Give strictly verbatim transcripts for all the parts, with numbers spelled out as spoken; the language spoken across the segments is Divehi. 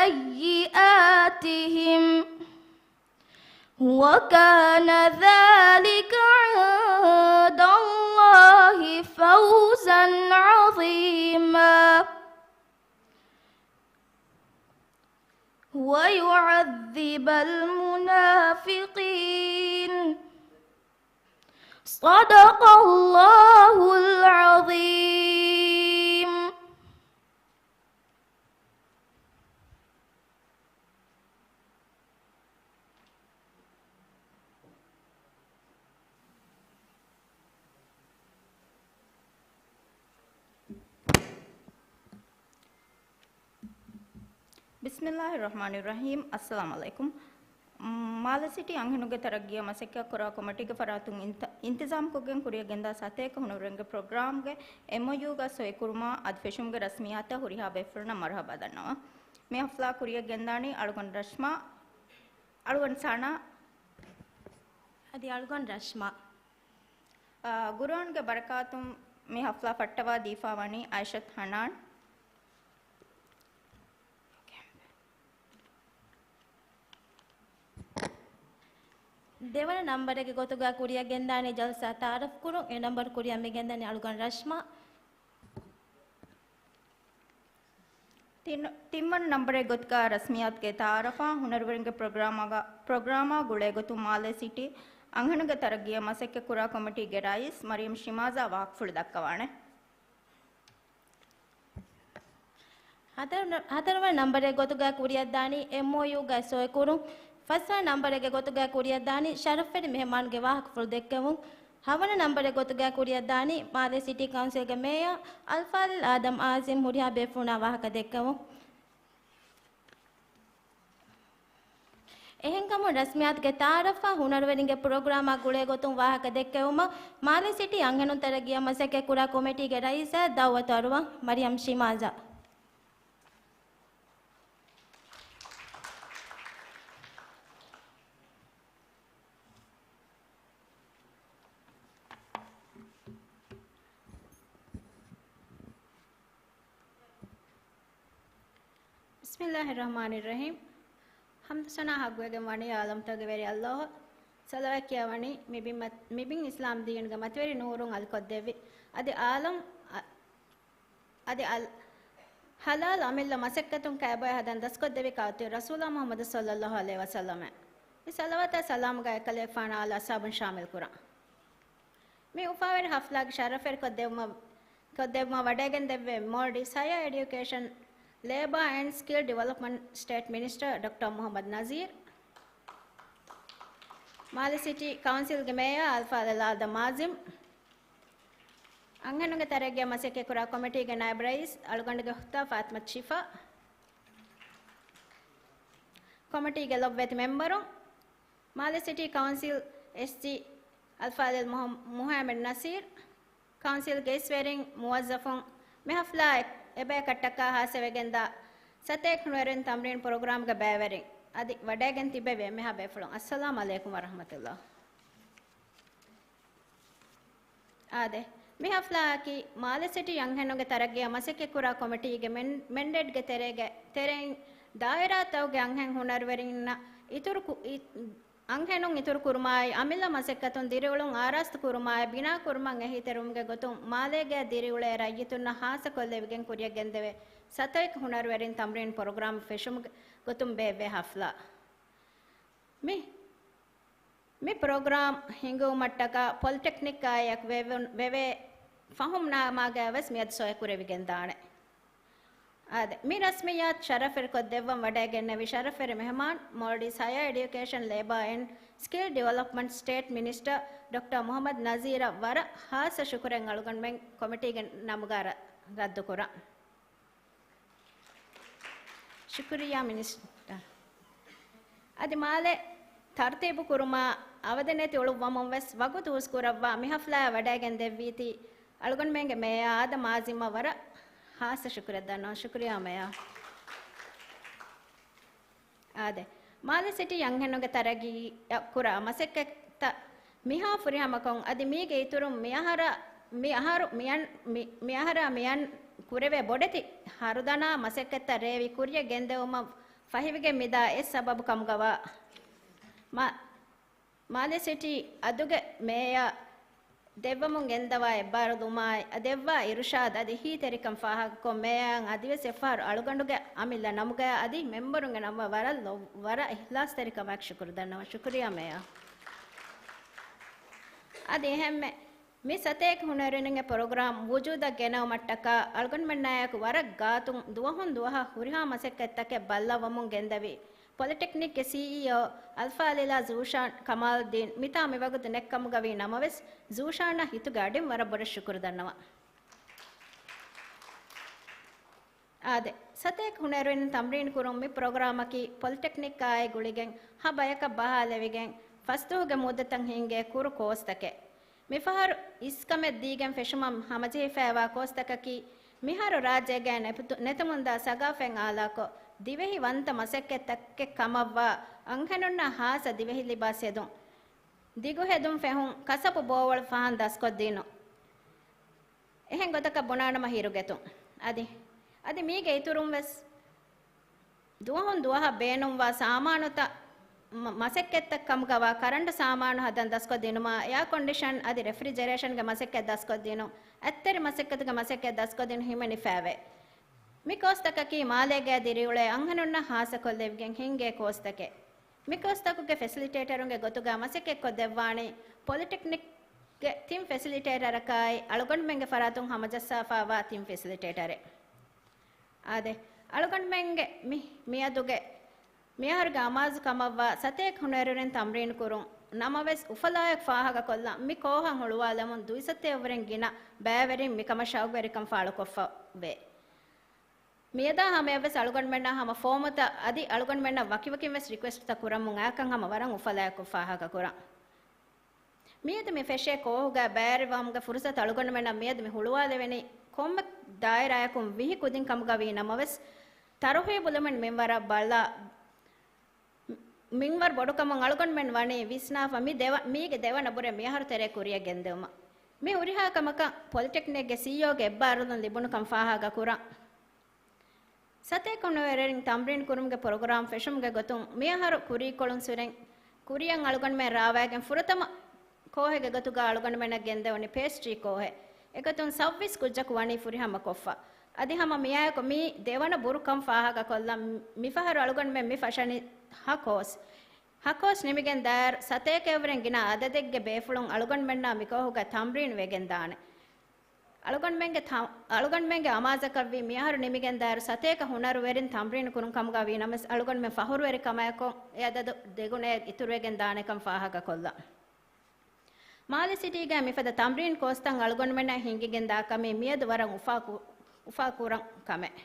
سيئاتهم، وكان ذلك عند الله فوزا عظيما. ويعذب المنافقين. صدق الله العظيم. بسم الله الرحمن الرحيم. السلام عليكم. މާލެ ސިޓީ އަންހެނުންގެ ތަރައްގީއަށް މަސައްކަތްކުރާ ކޮމިޓީގެ ފަރާތުން އިންތަ-، އިންތިޒާމްކޮށްގެން ކުރިއަށް ގެންދާ ސަތޭކަ ހުނަރުވެރިންގެ ޕްރޮގްރާމްގެ އެމްއޯޔޫގަ ސޮއިކުރުމާ އަދި ފެށުމުގެ ރަސްމިއްޔާތަށް ހުރިހާ ބޭފުޅުންނަށް މަރުޙަބާ ދަންނަވަން. މި ހަފްލާ ކުރިއަށް ގެންދާނީ އަޅުގަނޑު ރަޝްމާ، އަޅުގަނޑު ސަނާ، އަދި އަޅުގަނޑު ރަޝްމާ. އާ، ގުރުއާންގެ ބަރަކާތުން މި ހަފްލާ ފައްޓަވާ ދީފާ ވަނީ އައިޝަތު ހަނާން. ދެވަނަ ނަންބަރެއްގެ ގޮތުގަ ކުރިއަށް ގެންދާނީ ޖަލްސާ ތައާރަފް ކުރުން. އެ ނަންބަރު ކުރިއަށް މި ގެންދަނީ އަޅުގަނޑު ރަޝްމާ. ތިން، ތިންވަނަ ނަންބަރެއް ގޮތުގަ ރަސްމިއްޔާތުގެ ތައާރަފާ ހުނަރުވެރިންގެ ޕްރޮގްރާމާގަ-، ޕްރޮގްރާމާ ގުޅޭ ގޮތުން މާލެ ސިޓީ އަންހެނުންގެ ތަރައްގީއަށް މަސައްކަތްކުރާ ކޮމިޓީގެ ރައީސް މަރިޔަމް ޝިމާޒާ ވާހަކަފުޅު ދައްކަވާނެ. ހަތަރު-، ހަތަރުވަނަ ނަންބަރެއް ގޮތުގަ ކުރިއަށްދާނީ އެމްއޯޔޫގައި ސޮއިކުރުން. ފަސްވަނަ ނަންބަރެއްގެ ގޮތުގަ ކުރިއަށްދާނީ ޝަރަފްވެރި މެހެމާނުގެ ވާހަކަފުޅު ދެއްކެވުން. ހަވަނަ ނަންބަރެއް ގޮތުގަ ކުރިއަށްދާނީ މާލެ ސިޓީ ކައުންސިލްގެ މޭޔަރ އަލްފާޟިލް އާދަމް އާޒިމް ހުރިހާ ބޭފުޅުންނާ ވާހަކަ ދެއްކެވުން. އެހެންކަމުން ރަސްމިއްޔާތުގެ ތައާރަފާ ހުނަރުވެރިންގެ ޕްރޮގްރާމާ ގުޅޭ ގޮތުން ވާހަކަ ދެއްކެވުމަށް މާލެ ސިޓީ އަންހެނުން ތަރައްގީއަށް މަސައްކަތްކުރާ ކޮމިޓީގެ ރައީސާ ދައުވަތު އަރުވަން މަރިޔަމް ޝިމާޒާ. ބިސްމިއްލާހި ރަޙްމާނި ރަޙީމް. ޙަމްދު ސަނާ ޙައްޤުވެގެން ވަނީ ޢާލަމްތަކުގެ ވެރި ﷲ އަށް. ޞަލަވާތް ކިޔަވަނީ މިބިން މަތް-، މިބިން އިސްލާމް ދީނުގެ މަތިވެރި ނޫރުން އަލިކޮށްދެއްވި، އަދި ޢާލަމް އަ-، އަދި އަލް-، ޙަލާލު އަމިއްލަ މަސައްކަތުން ކައިބޮއެ ހަދަން ދަސްކޮށްދެއްވި ކާތި ރަސޫލާ މުޙައްމަދު ޞައްލައްލާހު ޢަލައިހި ވަސައްލަމަށް. މި ޞަލަވާތާ ސަލާމުގައި އެކަލޭގެފާނާ އާލު އަޞްޙާބުން ޝާމިލް ކުރަން. މި އުފާވެރި ޙަފްލާގެ ޝަރަފްވެރިކޮށްދެއްވުމަށް، ކޮށްދެއްވުމަށް ވަޑައިގެންދެއްވޭ މޯލްޑިވްސް ހަޔާ އެޑިއުކޭޝަން، ލޭބާ އެންޑް ސްކިލް ޑިވެލޮޕްމަންޓް ސްޓޭޓް މިނިސްޓަރ ޑޮކްޓަރ މުޙައްމަދު ނަޒީރް، މާލެ ސިޓީ ކައުންސިލްގެ މޭޔާ އަލްފާޟިލް އާދަމް އާޒިމް، އަންހެނުންގެ ތަރައްގީއަށް މަސައްކަތްކުރާ ކޮމިޓީގެ ނައިބް ރައީސް އަޅުގަނޑުގެ އުޚްތާ ފާތިމަތު ޝިފާ، ކޮމިޓީގެ ލޮބުވެތި މެމްބަރުން، މާލެ ސިޓީ ކައުންސިލް އެސްޖީ އަލްފާޟިލް މުހަ-، މުހައްމަދު ނަސީރް، ކައުންސިލްގެ އިސްވެރިން، މުވައްޒަފުން، މި ޙަފްލާއަށް އެބަޔަކަށްޓަކާ ޚާއްޞަވެގެންދާ ސަތޭކަ ހުނަރުވެރިން ތަމްރީން ޕްރޮގްރާމްގަ ބައިވެރިން އަދި ވަޑައިގެން ތިއްބެވި އެންމެހާ ބޭފުޅުން، އައްސަލާމް ޢަލައިކުމް ވަރަޙްމަތުﷲ. އާދެ، މި ޙަފްލާއަކީ މާލެ ސިޓީ އަންހެނުންގެ ތަރައްގީއަށް މަސައްކަތްކުރާ ކޮމިޓީގެ މެން-، މެންޑޭޓްގެ ތެރޭގަ-، ތެރެއިން ދާއިރާތަކުގެ އަންހެން ހުނަރުވެރިންނަށް އިތުރު ކު-، އި-، އަންހެނުން އިތުރުކުރުމާއި، އަމިއްލަ މަސައްކަތުން ދިރިއުޅުން އާރާސްތުކުރުމާއި، ބިނާކުރުމަށް އެހީތެރިވުމުގެ ގޮތުން މާލޭގައި ދިރިއުޅޭ ރައްޔިތުންނަށް ޚާއްޞަކޮށްލެވިގެން ކުރިއަށް ގެންދެވޭ ސަތޭކަ ހުނަރުވެރިން ތަމްރީން ޕްރޮގްރާމް ފެށުމުގެ ގޮތުން ބޭއްވޭ ޙަފްލާ. މި، މި ޕްރޮގްރާމް ހިންގުމަށްޓަކާ ޕޮލިޓެކްނިކްގައި ވެވުން-، ވެވޭ ފަހުމްނާމާގައިވެސް މިއަދު ސޮއިކުރެވިގެންދާނެ. އާދެ، މި ރަސްމިއްޔާތު ޝަރަފްވެރިކޮށްދެއްވަން ވަޑައިގެންނެވި ޝަރަފްވެރި މެހެމާން، މޯލްޑިވްސް ހަޔާ އެޑިއުކޭޝަން، ލޭބާ އެންޑް ސްކިލް ޑިވެލޮޕްމަންޓް ސްޓޭޓް މިނިސްޓަރ ޑޮކްޓަރ މުޙައްމަދު ނަޒީރަށް ވަރަށް ޚާއްޞަ ޝުކުރެއް އަޅުގަނޑުމެން ކޮމިޓީގެ ނަމުގަ ރަ-، ރައްދުކުރަން. ޝުކުރިއްޔާ މިނިސްޓަރ. އަދި މާލެ ތަރުތީބު ކުރުމާ އަވަދެނެތި އުޅުއްވަމުން ވެސް ވަގުތު ހުސްކުރައްވާ މި ޙަފްލާއަށް ވަޑައިގެން ދެއްވީތީ އަޅުގަނޑުމެންގެ މޭޔާ އާދަމް އާޒިމަށް ވަރަށް ޚާއްޞަ ޝުކުރެއް ދަންނަވަން. ޝުކުރިއްޔާ މޭޔާ. އާދެ، މާލެ ސިޓީ އަންހެނުންގެ ތަރައްގީއަށް ކުރާ މަސައްކަތްތައް މިހާ ފުރިހަމަކޮށް، އަދި މީގެ އިތުރުން މިއަހަރަށް، މިއަހަރު މިއަން-، މި-، މިއަހަރާ މިއަން ކުރެވޭ ބޮޑެތި ހަރުދަނާ މަސައްކަތްތައް ރޭވި ކުރިއަށް ގެންދެވުމަށް ފަހިވެގެން މިދާ އެއް ސަބަބު ކަމުގަވާ މާ-، މާލެ ސިޓީ އަދުގެ މޭޔާ ދެއްވަމުން ގެންދަވާ އެއްބާރުލުމާއި އަ ދެއްވާ އިރުޝާދް އަދި ހީތެރިކަން ފާހަގަކޮށް، މޭޔާއަށް އަދިވެސް އެއްފަހަރު އަޅުގަނޑުގެ އަމިއްލަ ނަމުގަޔާ އަދި މެމްބަރުންގެ ނަމުގަ ވަރަށް ލޯ-، ވަރަށް އިހްލާސްތެރިކަމާއެކު ޝުކުރު ދަންނަވަން. ޝުކުރިއްޔާ މޭޔާ. އަދި އެހެންމެ މި ސަތޭކަ ހުނަރުވެރިންގެ ޕްރޮގްރާމް ވުޖޫދަށް ގެނައުމަށްޓަކާ އަޅުގަނޑުމެންނާއެކު ވަރަށް ގާތުން ދުވަހުން ދުވަހަށް ހުރިހާ މަސައްކަތްތަކެއް ބައްލަވަމުން ގެންދެވި ޕޮލިޓެކްނިކްގެ ސީއީއޯ އަލްފާޟިލާ ޒޫޝާން ކަމާލްދީން މިތާ މިވަގުތު ނެއްކަމުގަވީ ނަމަވެސް، ޒޫޝާނަށް ހިތުގެ އަޑިން ވަރަށް ބޮޑަށް ޝުކުރު ދަންނަވަން. އާދެ، ސަތޭކަ ހުނަރުވެރިން ތަމްރީން ކުރުން މި ޕްރޮގްރާމަކީ ޕޮލިޓެކްނިކާއި ގުޅިގެން ހަ ބަޔަކަށް ބަހާލެވިގެން، ފަސްދުވަހުގެ މުއްދަތަށް ހިންގޭ ކުރު ކޯސްތަކެއް. މިފަހަރު އިސްކަމެއް ދީގެން ފެށުމަށް ހަމަޖެހިފައިވާ ކޯސްތަކަކީ، މިހާރު ރާއްޖޭގައި ނެތު-، ނެތުމުންދާ ސަގާފަތް އާލާކޮށް، ދިވެހި ވަންތަ މަސައްކަތްތަކެއް ކަމަށްވާ އަންހެނުންނަށް ހާއްސަ ދިވެހި ލިބާސް ހެދުން، ދިގުހެދުން ފެހުން، ކަސަބު ބޯވަޅު ފަހަން ދަސްކޮށްދިނުން. އެހެން ގޮތަކަށް ބުނާނަމަ ހިރުގެތުން. އަދި، އަދި މީގެ އިތުރުން ވެސް ދުވަހުން ދުވަހަށް ބޭނުންވާ ސާމާނުތައް، މަ-، މަސައްކަތްތައް ކަމުގަވާ ކަރަންޓު ސާމާނު ހަދަން ދަސްކޮށްދިނުމާ، އެއާކޮންޑިޝަން އަދި ރެފްރިޖަރޭޝަންގެ މަސައްކަތް ދަސްކޮށްދިނުން، އަތްތެރި މަސައްކަތުގެ މަސައްކަތް ދަސްކޮށްދިނުން ހިމެނިފައެވެ. މި ކޯސްތަކަކީ މާލޭގައި ދިރިއުޅޭ އަންހެނުންނަށް ހާއްސަކޮށްލެވިގެން ހިންގޭ ކޯސްތަކެއް. މި ކޯސްތަކުގެ ފެސިލިޓޭޓަރުންގެ ގޮތުގަ މަސައްކަތްކޮށްދެއްވާނީ ޕޮލިޓެކްނިކްގެ ތިން ފެސިލިޓޭޓަރަކާއި އަޅުގަނޑުމެންގެ ފަރާތުން ހަމަޖައްސާފައިވާ ތިން ފެސިލިޓޭޓަރެއް. އާދެ، އަޅުގަނޑުމެންގެ މި، މިއަދުގެ މިއަހަރުގެ އަމާޒު ކަމަށްވާ ސަތޭކަ ހުނަރުވެރިން ތަމްރީނު ކުރުން ނަމަވެސް، އުފަލާއެކު ފާހަގަކޮށްލަން މި ކޯހަށް ހުޅުވާލަމުން ދުއިސައްތައެއްވުރެން ގިނަ ބައިވެރިން މިކަމަށް ޝައުގުވެރިކަން ފާޅުކޮށްފަ ވޭ. މިއަދާ ހަމަޔަށްވެސް އަޅުގަނޑުމެންނަށް ހަމަ ފޯމުތައް އަދި އަޅުގަނޑުމެންނަށް ވަކިވަކިން ވެސް ރިކުއެސްޓްތައް ކުރަމުން އައިކަން ހަމަ ވަރަށް އުފަލާއެކު ފާހަގަކުރަން. މިއަދު މި ފެށޭ ކޯހުގަ ބައިވެރިވުމުގެ ފުރުސަތު އަޅުގަނޑުމެންނަށް މިއަދު މި ހުޅުވާލެވެނީ ކޮންމެ ދާއިރާއަކުން ވިހި ކުދިން ކަމުގަވީ ނަމަވެސް، ތަރުހީބުލުމެއް މިންވަރަށް ބަލާ، މިންވަރު ބޮޑުކަމުން އަޅުގަނޑުމެން ވަނީ ވިސްނާފަ މި ދެވަ-، މީގެ ދެވަނަ ބުރެއް މިއަހަރު ތެރޭ ކުރިއަށް ގެންދެވުމަށް. މި ހުރިހާ ކަމަކަށް ޕޮލިޓެކްނިކްގެ ސީއީއޯގެ އެއްބާރުލުން ލިބުނުކަން ފާހަގަކުރަން. ސަތޭކަ ހުނަރުވެރިން ތަމްރީން ކުރުމުގެ ޕްރޮގްރާމް ފެށުމުގެ ގޮތުން މިއަހަރު ކުރީކޮޅުން ސުރެން ކުރިއަށް އަޅުގަނޑުމެން ރާވައިގެން ފުރަތަމަ ކޯހެއްގެ ގޮތުގަ އަޅުގަނޑުމެންނަށް ގެންދެވުނީ ޕޭސްޓްރީ ކޯހެއް. އެގޮތުން ސައުވީސް ކުއްޖަކު ވަނީ ފުރިހަމަކޮށްފަ. އަދި ހަމަ މިއާއެކު މީ ދެވަނަ ބުރުކަން ފާހަގަކޮށްލަން މިފަހަރު އަޅުގަނޑުމެން މި ފަށަނީ ހަ ކޯސް. ހަ ކޯސް ނިމިގެން ދާއިރު ސަތޭކައެއްވުރެން ގިނަ އަދަދެއްގެ ބޭފުޅުން އަޅުގަނޑުމެންނާ މި ކޯހުގަ ތަމްރީން ވެގެންދާނެ. އަޅުގަނޑުމެންގެ ތަ-، އަޅުގަނޑުމެންގެ އަމާޒަކަށްވީ މިއަހަރު ނިމިގެންދާއިރު ސަތޭކަ ހުނަރުވެރިން ތަމްރީނު ކުރުން ކަމުގަ ވީނަމަވެސް، އަޅުގަނޑުމެން ފަހުރުވެރިކަމާއެކު އެ އަދަދު ދެގުނައެއް އިތުރުވެގެން ދާނެކަން ފާހަގަކޮށްލަން. މާލެ ސިޓީގައި މިފަދަ ތަމްރީން ކޯސްތައް އަޅުގަނޑުމެންނަށް ހިނގިގެންދާ ކަމީ މިއަދު ވަރަށް އުފާކު-، އުފާކުރަން ކަމެއް.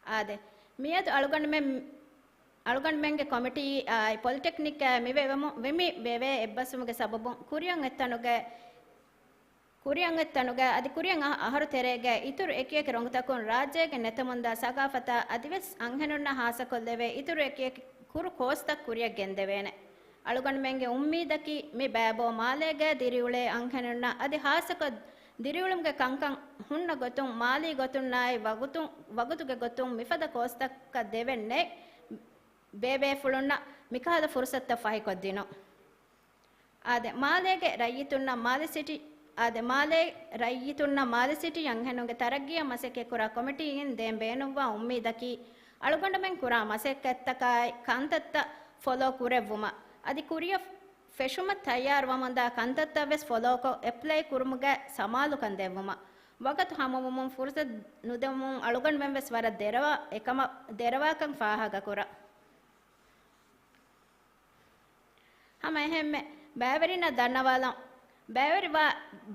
އާދެ، މިއަދު އަޅުގަނޑުމެން، އަޅުގަނޑުމެންގެ ކޮމިޓީއާއި ޕޮލިޓެކްނިކާއި މި ވެވެމު-، ވެމި ވެވޭ އެއްބަސްވުމުގެ ސަބަބުން ކުރިއަށް އޮތްތަނުގައި، ކުރިއަށް އޮތްތަނުގައި އަދި ކުރިއަށް އަ-، އަހަރު ތެރޭގައި އިތުރު އެކިއެކި ރޮނގުތަކުން ރާއްޖޭގެ ނެތަމުންދާ ސަގާފަތާ އަދިވެސް އަންހެނުންނަށް ހާއްސަކޮށްލެވޭ އިތުރު އެކިއެކި ކުރު ކޯސްތައް ކުރިއަށް ގެންދެވޭނެ. އަޅުގަނޑުމެންގެ އުއްމީދަކީ މި ބައިބޯ މާލޭގައި ދިރިއުޅޭ އަންހެނުންނަށް އަދި ހާއްސަކޮށް ދިރިއުޅުމުގެ ކަންކަން ހުންނަ ގޮތުން މާލީ ގޮތުންނާއި ވަގުތު-، ވަގުތުގެ ގޮތުން މިފަދަ ކޯސްތަކަށް ދެވެން ނެތް ބޭބޭފުޅުންނަށް މިކަހަލަ ފުރުސަތުތައް ފަހިކޮށްދިނުން. އާދެ، މާލޭގެ ރައްޔިތުންނަށް މާލެ ސިޓީ، އާދެ، މާލޭ ރައްޔިތުންނަށް މާލެ ސިޓީ އަންހެނުންގެ ތަރައްގީއަށް މަސައްކަތްކުރާ ކޮމިޓީއިން ދޭން ބޭނުންވާ އުއްމީދަކީ، އަޅުގަނޑުމެން ކުރާ މަސައްކަތްތަކާއި ކަންތައްތައް ފޮލޯ ކުރެއްވުމަށް، އަދި ކުރިއަށް ފެށުމަށް ތައްޔާރުވަމުންދާ ކަންތައްތައްވެސް ފޮލޯކޮށް، އެޕްލައި ކުރުމުގައި ސަމާލުކަން ދެއްވުމަށް، ވަގުތު ހަމަވުމުން ފުރުސަތު ނުދެވުމުން އަޅުގަނޑުމެންވެސް ވަރަށް ދެރަވާ އެކަމަށް ދެރަވާކަން ފާހަގަކުރަން. ހަމަ އެހެންމެ، ބައިވެރިންނަށް ދަންނަވާލަން. ބައިވެރިވާ،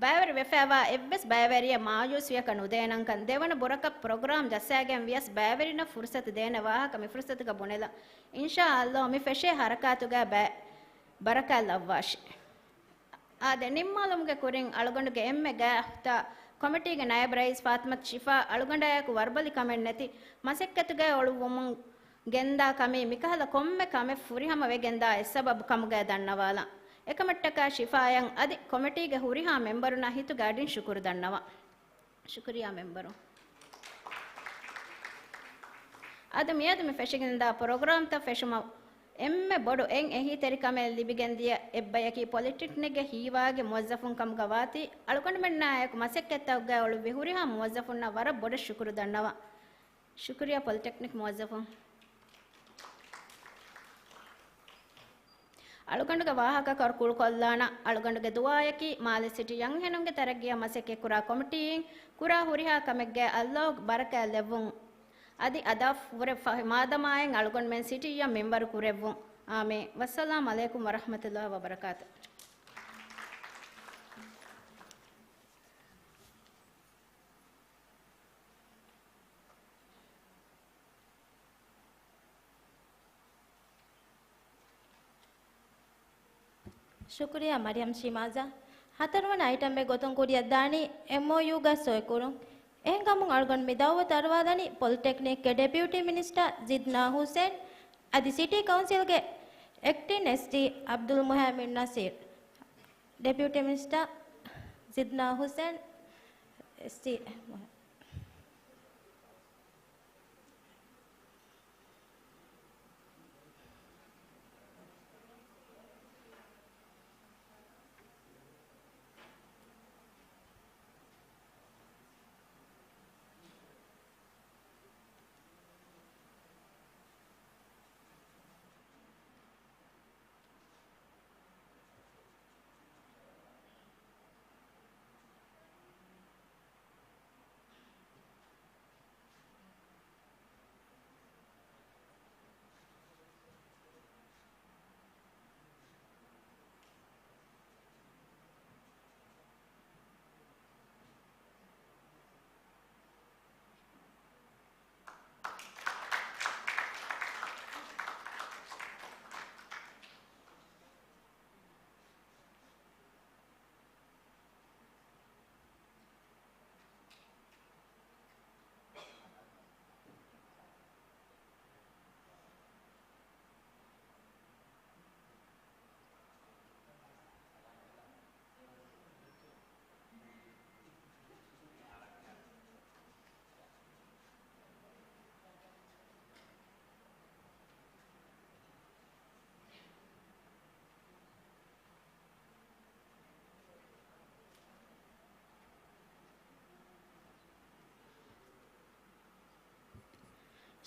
ބައިވެރިވެފައިވާ އެއްވެސް ބައިވެރިއެއް މާޔޫސްވިޔަކަށް ނުދޭނަންކަން، ދެވަނަ ބުރަކަށް ޕްރޮގްރާމް ޖައްސާގެން ވިޔަސް ބައިވެރިންނަށް ފުރުސަތު ދޭނެ ވާހަކަ މި ފުރުސަތުގަ ބުނެލަން. އިންޝާﷲ މި ފެށޭ ހަރަކާތުގައި ބައި-، ބަރަކާތް ލައްވާށި. އާދެ، ނިންމާލުމުގެ ކުރިން އަޅުގަނޑުގެ އެންމެ ގާތް އުޚްތާ ކޮމިޓީގެ ނައިބް ރައީސް ފާތިމަތު ޝިފާ އަޅުގަނޑާއެކު ވަރުބަލި ކަމެއް ނެތި މަސައްކަތުގައި އޮޅުއްވުމުން ގެންދާ ކަމީ މިކަހަލަ ކޮންމެ ކަމެއް ފުރިހަމަ ވެގެންދާ އެއް ސަބަބު ކަމުގައި ދަންނަވާލަން. އެކަމަށްޓަކާ ޝިފާއަށް އަދި ކޮމިޓީގެ ހުރިހާ މެމްބަރުންނަށް ހިތުގެ އަޑިން ޝުކުރު ދަންނަވަން. ޝުކުރިއްޔާ މެމްބަރުން. އަދި މިއަދު މި ފެށިގެންދާ ޕްރޮގްރާމްތައް ފެށުމަށް އެންމެ ބޮޑު އެއް އެހީތެރިކަމެއް ލިބިގެންދިޔަ އެއްބަޔަކީ ޕޮލިޓެކްނިކްގެ ހީވާގި މުވައްޒަފުން ކަމުގަ ވާތީ، އަޅުގަނޑުމެންނާއެކު މަސައްކަތްތަކުގައި އުޅުއްވި ހުރިހާ މުވައްޒަފުންނަށް ވަރަށް ބޮޑަށް ޝުކުރު ދަންނަވަން. ޝުކުރިއްޔާ ޕޮލިޓެކްނިކް މުވައްޒަފުން. އަޅުގަނޑުގެ ވާހަކަކޮށް ކުޅުކޮށްލާނަން. އަޅުގަނޑުގެ ދުޢާއަކީ މާލެ ސިޓީ އަންހެނުންގެ ތަރައްގީއަށް މަސައްކަތްކުރާ ކޮމިޓީއިން ކުރާ ހުރިހާ ކަމެއްގައި ﷲ ބަރަކާތް ލެއްވުން. އަދި އަދާ ފުރެ ފަހި މާދަމާއިން އަޅުގަނޑުމެން ސިޓީއަށް މިންވަރު ކުރެއްވުން. އާމީން. ވައްސަލާމް ޢަލައިކުމް ވަރަޙްމަތުﷲ ވަބަރަކާތު. ޝުކުރިއްޔާ މަރިޔަމް ޝިމާޒާ. ހަތަރުވަނަ އައިޓަމްއެއް ގޮތުން ކުރިއަށްދާނީ އެމްއޯޔޫގަ ސޮއިކުރުން. އެހެންކަމުން އަޅުގަނޑު މި ދަޢުވަތު އަރުވާލަނީ ޕޮލިޓެކްނިކްގެ ޑެޕިއުޓީ މިނިސްޓަރ ޒިދްނާ ހުސެން އަދި ސިޓީ ކައުންސިލްގެ އެކްޓިން އެސްޑީ ޢަބްދުލް މުހައިމިން ނަސީރް. ޑެޕިއުޓީ މިނިސްޓަރ ޒިދްނާ ހުސެން، އެސްޑީ.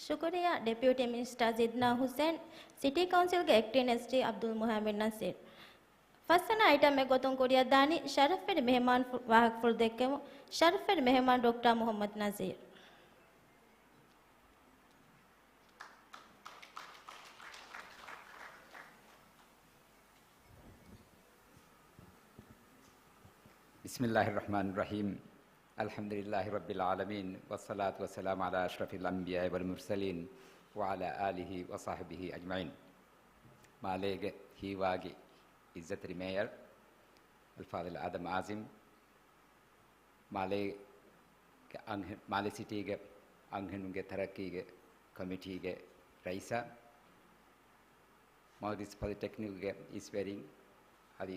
ޝުކުރިއްޔާ ޑެޕިއުޓީ މިނިސްޓަރ ޒިދްނާ ހުސެން، ސިޓީ ކައުންސިލްގެ އެކްޓިން އެސްޑީ ޢަބްދުލް މުހައިމިން ނަސީރް. ފަސްވަނަ އައިޓަމްއެއް ގޮތުން ކުރިއަށްދާނީ ޝަރަފްވެރި މެހެމާން ފު-، ވާހަކަފުޅު ދެއްކެވުން. ޝަރަފްވެރި މެހެމާން ޑޮކްޓަރ މުޙައްމަދު ނަޒީރް. بسم الله الرحمن الرحيم. الحمد لله رب العالمين، والصلاة والسلام على أشرف الأنبياء والمرسلين، وعلى آله وصحبه أجمعين. މާލޭގެ ހީވާގި އިއްޒަތްތެރި މޭޔަރު އަލްފާޟިލް އާދަމް އާޒިމް، މާލޭގެ އަންހެ-، މާލެ ސިޓީގެ އަންހެނުންގެ ތަރައްޤީގެ ކޮމިޓީގެ ރައީސާ، މައުލިސް ޕޮލިޓެކްނިކްގެ އިސްވެރިން، އަދި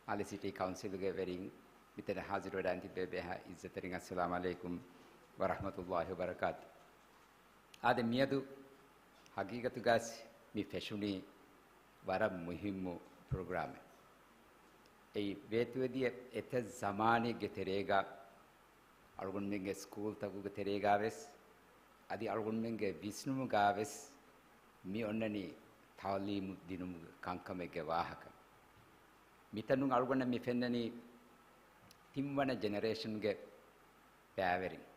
މާލެ ސިޓީ ކައުންސިލްގެ ވެރިން، މިތަނަށް ހާޒިރުވެޑާން ތިބޭ ބޭހާ އިއްޒަތްތެރިން، އައްސަލާމް ޢަލައިކުމް ވަރަޙްމަތުﷲި ވަބަރަކާތު. އާދެ، މިއަދު ހަގީގަތުގަސް މި ފެށުނީ ވަރަށް މުހިއްމު ޕްރޮގްރާމެއް. އެއީ ވޭތުވެދިޔަ އެތައް ޒަމާނެއްގެ ތެރޭގަ އަޅުގަނޑުމެންގެ ސްކޫލްތަކުގެ ތެރޭގަވެސް، އަދި އަޅުގަނޑުމެންގެ ވިސްނުމުގަވެސް މި އޮންނަނީ ތަޢުލީމު ދިނުމުގެ ކަންކަމެއްގެ ވާހަކަ. މިތަނުން އަޅުގަނޑަށް މި ފެންނަނީ ތިންވަނަ ޖެނެރޭޝަންގެ ބައިވެރިން.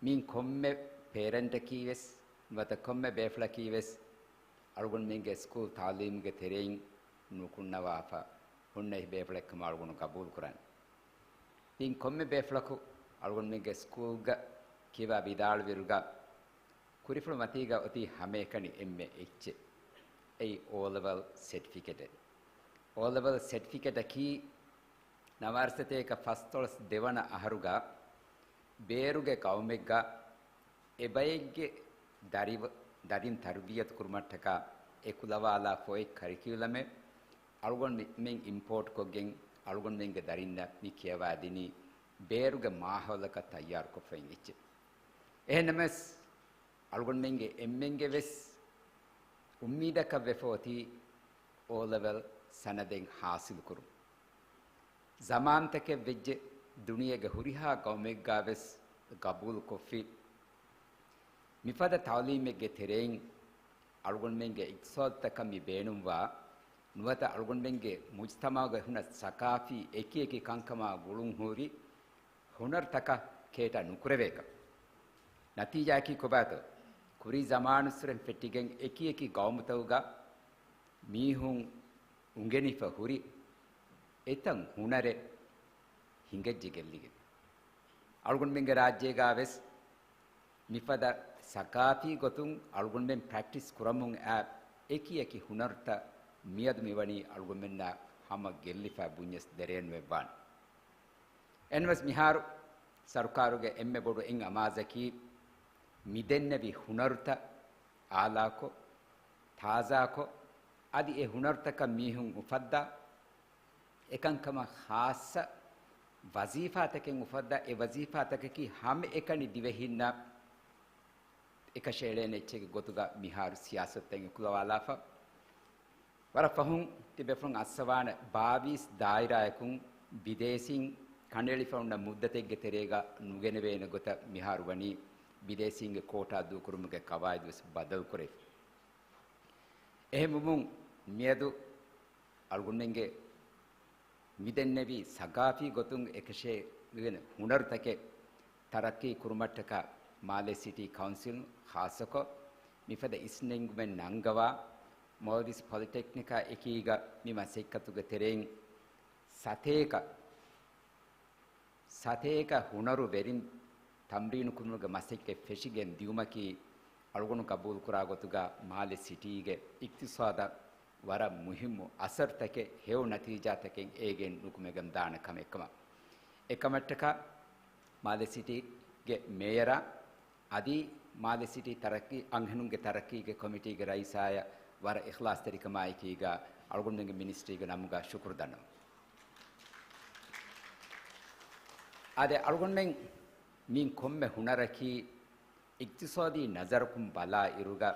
މިއިން ކޮންމެ ޕޭރެންޓަކީވެސް، ނުވަތަ ކޮންމެ ބޭފުޅަކީވެސް އަޅުގަނޑުމެންގެ ސްކޫލް ތަޢުލީމުގެ ތެރެއިން ނުކުންނަވާފަ ހުންނަ އެއް ބޭފުޅެއްކަމަށް އަޅުގަނޑު ގަބޫލުކުރަން. ތިން ކޮންމެ ބޭފުޅަކު އަޅުގަނޑުމެންގެ ސްކޫލްގަ ކިޔަވާ ވިދާޅުވިއިރުގަ، ކުރިފުޅު މަތީގަ އޮތީ ހަމައެކަނި އެންމެ އެއްޗެއް. އެއީ އޯލެވެލް ސެޓްފިކެޓެއް. އޯލެވެލް ސެޓްފިކެޓަކީ ނަވާރަސަތޭކަ ފަސްދޮޅަސް ދެވަނަ އަހަރުގަ ބޭރުގެ ގައުމެއްގަ އެބައެއްގެ ދަރިވަ-، ދަރިން ތަރުބިއްޔަތު ކުރުމަށްޓަކާ އެކުލަވާލާ ފޮތް ކަރިކިއުލަމެއް އަޅުގަނޑުމެން އިމްޕޯޓްކޮށްގެން އަޅުގަނޑުމެންގެ ދަރިންނަށް މި ކިޔަވާދިނީ ބޭރުގެ މާހައުލަކަށް ތައްޔާރުކޮށްފައި އެއްޗެއް. އެހެންނަމަވެސް، އަޅުގަނޑުމެންގެ އެންމެންގެ ވެސް އުއްމީދަކަށް ވެފަ އޮތީ އޯ ލެވެލް ސަނަދެއް ހާސިލު ކުރުން. ޒަމާންތަކެއް ވެއްޖެ ދުނިޔޭގެ ހުރިހާ ގައުމެއްގަ ވެސް ގަބޫލު ކޮށްފި. މިފަދަ ތައުލީމެއްގެ ތެރެއިން އަޅުގަނޑުމެންގެ އިޤްތިޞާދުތަކަށް މި ބޭނުންވާ ނުވަތަ އަޅުގަނޑުމެންގެ މުޖްތަމަޢުގަ ހުންނަ ސަޤާފީ އެކިއެކި ކަންކަމާ ގުޅުންހުރި ހުނަރުތަކަށް ކޭޓާ ނުކުރެވޭކަށް. ނަތީޖާއަކީ ކޮބާތޯ؟ ކުރީ ޒަމާނުއްސުރެން ފެއްޓިގެން އެކިއެކި ގައުމުތަކުގަ މީހުން އުނގެނިފަ ހުރި އެތައް ހުނަރެއް ހިނގައްޖެ ގެއްލިގެން. އަޅުގަނޑުމެންގެ ރާއްޖޭގަ ވެސް މިފަދަ ސަޤާފީ ގޮތުން އަޅުގަނޑުމެން ޕްރެކްޓިސް ކުރަމުން އައި އެކި އެކި ހުނަރުތައް މިއަދު މިވަނީ އަޅުގަނޑުމެންނާ ހަމަ ގެއްލިފަ ބުންޏަސް ދެރައެއް ނުވެއްވާނެ. އެހެންވެސް މިހާރު ސަރުކާރުގެ އެންމެ ބޮޑު އެއް އަމާޒަކީ މިދެންނެވި ހުނަރުތައް އާލާކޮށް، ތާޒާކޮށް، އަދި އެ ހުނަރުތަކަށް މީހުން އުފައްދާ، އެކަންކަމަށް ޚާއްޞަ ވަޒީފާތަކެއް އުފައްދާ، އެ ވަޒީފާތަކަކީ ހަމައެކަނި ދިވެހިންނަށް އެކަށައެޅޭނެ އެއްޗެއްގެ ގޮތުގަ މިހާރު ސިޔާސަތުތައް އެކުލަވާލާފަ. ވަރަށް ފަހުން ތިބޭފުޅުން އައްސަވާނެ ބާވީސް ދާއިރާއަކުން ބިދޭސީން ކަނޑައެޅިފަ އޮންނަ މުއްދަތެއްގެ ތެރޭގަ ނުގެނެވޭނެ ގޮތަށް މިހާރު ވަނީ ބިދޭސީންގެ ކޯޓާ ދޫކުރުމުގެ ޤަވާއިދު ވެސް ބަދަލުކުރެވިފަ. އެހެންވުމުން މިއަދު އަޅުގަނޑުމެންގެ މިދެންނެވި ސަޤާފީ ގޮތުން އެކަށެވެން ހުނަރުތަކެއް ތަރައްޤީ ކުރުމަށްޓަކާ މާލެ ސިޓީ ކައުންސިލުން ޚާއްޞަކޮށް މިފަދަ އިސްނެންގުމެއް ނަންގަވާ، މޯލްޑިވްސް ޕޮލިޓެކްނިކާ އެކީގަ މި މަސައްކަތުގެ ތެރެއިން ސަތޭކަ، ސަތޭކަ ހުނަރު ވެރިން ތަމްރީނު ކުރުމުގެ މަސައްކަތް ފެށިގެން ދިއުމަކީ އަޅުގަނޑު ގަބޫލުކުރާ ގޮތުގަ މާލެ ސިޓީގެ އިޤްތިޞާދަށް ވަރަށް މުހިއްމު އަސަރުތަކެއް ހެޔޮ ނަތީޖާތަކެއް އޭގެން ނުކުމެގެން ދާނެ ކަމެއްކަމަށް. އެކަމަށްޓަކާ މާލެ ސިޓީގެ މޭޔަރާ އަދި މާލެ ސިޓީ ތަރައްޤީ، އަންހެނުންގެ ތަރައްޤީގެ ކޮމިޓީގެ ރައީސާޔަށް ވަރަށް އިޚްލާޞްތެރިކަމާއެކީގަ އަޅުގަނޑުމެންގެ މިނިސްޓްރީގެ ނަމުގަ ޝުކުރު ދަންނަވަން. އާދެ، އަޅުގަނޑުމެން މި ކޮންމެ ހުނަރަކީ އިޤްތިޞާދީ ނަޒަރަކުން ބަލާ އިރުގަ